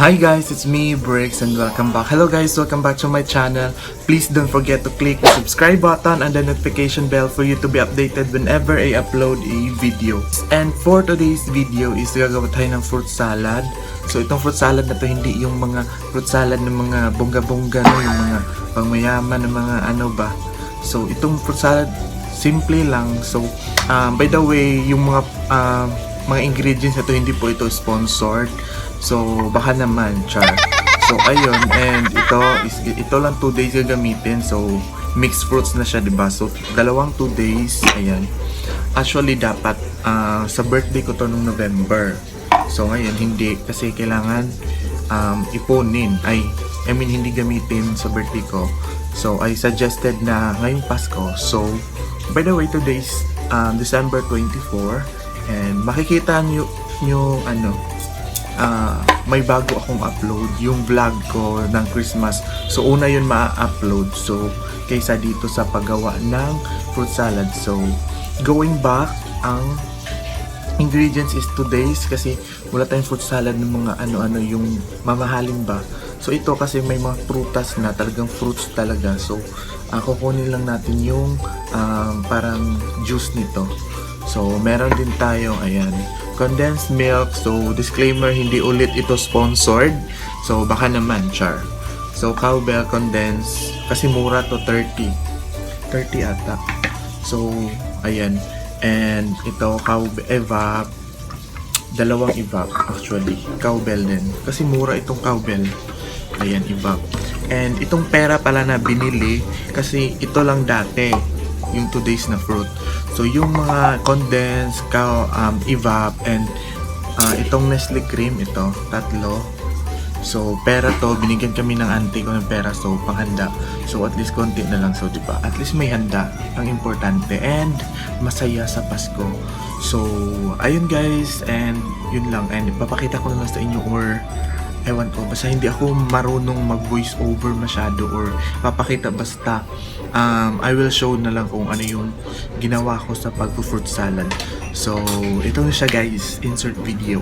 Hi guys, it's me, Briggs, and welcome back. Hello guys, welcome back to my channel. Please don't forget to click the subscribe button and the notification bell for you to be updated whenever I upload a video. And for today's video is gagawa tayo ng fruit salad. So itong fruit salad na to hindi yung mga fruit salad ng mga bongga-bongga, no? Yung mga pangmayaman ng mga ano ba. So itong fruit salad, simple lang. So by the way, yung mga ingredients na to, hindi po ito sponsored. So, baka naman, char. So, ayun. And ito lang 2 days gagamitin. So, mixed fruits na siya, diba? So, dalawang 2 days. Ayan. Actually, dapat sa birthday ko to nung November. So, ngayon, hindi. Kasi kailangan ipunin. Hindi gamitin sa birthday ko. So, I suggested na ngayong Pasko. So, by the way, today's December 24. And makikita nyo may bago akong upload, yung vlog ko ng Christmas. So una yun ma-upload, so kaysa dito sa paggawa ng fruit salad. So going back, ang ingredients is 2 days kasi wala tayong fruit salad ng mga ano-ano yung mamahalin ba. So ito kasi may mga prutas na talagang fruits talaga. So kukunin lang natin yung parang juice nito. So meron din tayo, ayan, condensed milk. So disclaimer, hindi ulit ito sponsored. So baka naman, char. So cowbell condensed, kasi mura to, 30 ata. So ayan. And ito cowbell evap, dalawang evap actually, cowbell din kasi mura itong cowbell. Ayan, evap. And itong pera pala na binili kasi ito lang dati yung 2 days na fruit. So yung mga condensed, evap, and itong Nestle cream, ito, tatlo. So pera to, binigyan kami ng auntie ko ng pera, so panghanda. So at least konti na lang, so diba? At least may handa, ang importante, and masaya sa Pasko. So ayun guys, and yun lang, and papakita ko na lang sa inyo, or ewan ko, basta hindi ako marunong mag voice over masyado or papakita, basta I will show na lang kung ano yung ginawa ko sa pag-fruit salad. So ito na siya guys, insert video.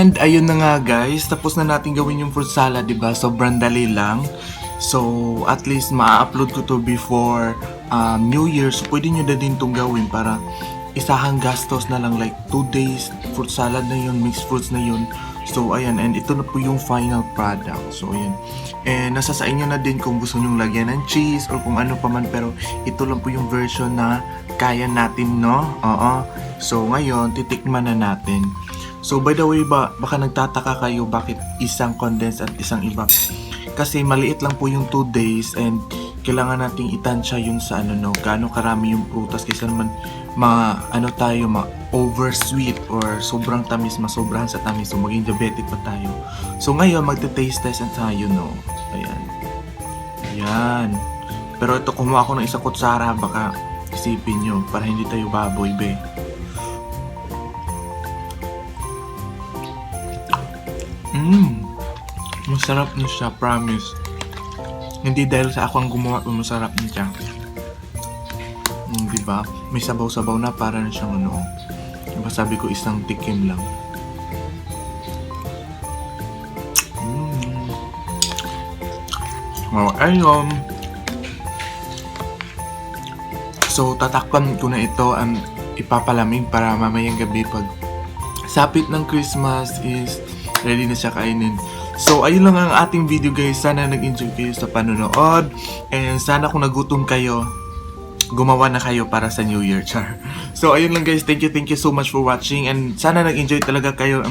And ayun na nga guys, tapos na natin gawin yung fruit salad, diba? Sobrang dali lang. So, at least ma-upload ko to before New Year. So, pwede nyo na din itong gawin para isahang gastos na lang, like 2 days fruit salad na yun, mixed fruits na yun. So ayan, and ito na po yung final product. So ayan, and nasa sa inyo na din kung gusto nyong lagyan ng cheese or kung ano pa man, pero ito lang po yung version na kaya natin, no? Oo. So ngayon, titikman na natin. So by the way, baka nagtataka kayo bakit isang condensed at isang iba. Kasi maliit lang po yung 2 days and kailangan nating itansya yung sa ano, no, gaano karami yung prutas kasi naman over sweet or sobrang tamis, masobrahan sa tamis, so maging diabetic pa tayo. So ngayon magte-taste test na tayo, no. Ayan. Pero ito, kumuha ako ng isang kutsara, baka isipin nyo para hindi tayo baboy, be. Masarap na siya, promise. Hindi dahil sa ako ang gumawa, masarap na siya. Diba? May sabaw-sabaw na, para na siyang ano. Diba sabi ko, isang tikim lang. Ayun. So, tatakpan ko na ito ang ipapalamig para mamayang gabi pag sapit ng Christmas is ready na siya kainin. So, ayun lang ang ating video guys. Sana nag-enjoy kayo sa panonood. And sana kung nagutom kayo, gumawa na kayo para sa New Year, char. So, ayun lang guys. Thank you so much for watching. And sana nag-enjoy talaga kayo.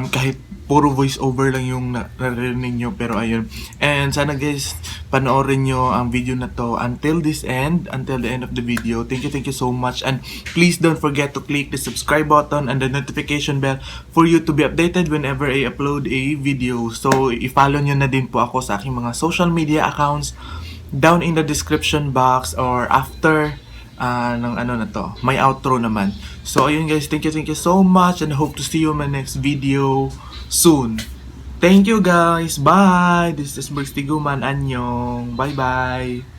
Kahit puro voice over lang yung narinig nyo, pero ayun. And sana guys, panoorin nyo ang video na to until the end of the video. Thank you so much. And please don't forget to click the subscribe button and the notification bell for you to be updated whenever I upload a video. So, i-follow nyo na din po ako sa aking mga social media accounts down in the description box or after ng ano na to, may outro naman. So ayun guys, thank you so much and hope to see you in my next video soon. Thank you guys, bye! This is Brix Tiguman, annyeong, bye bye!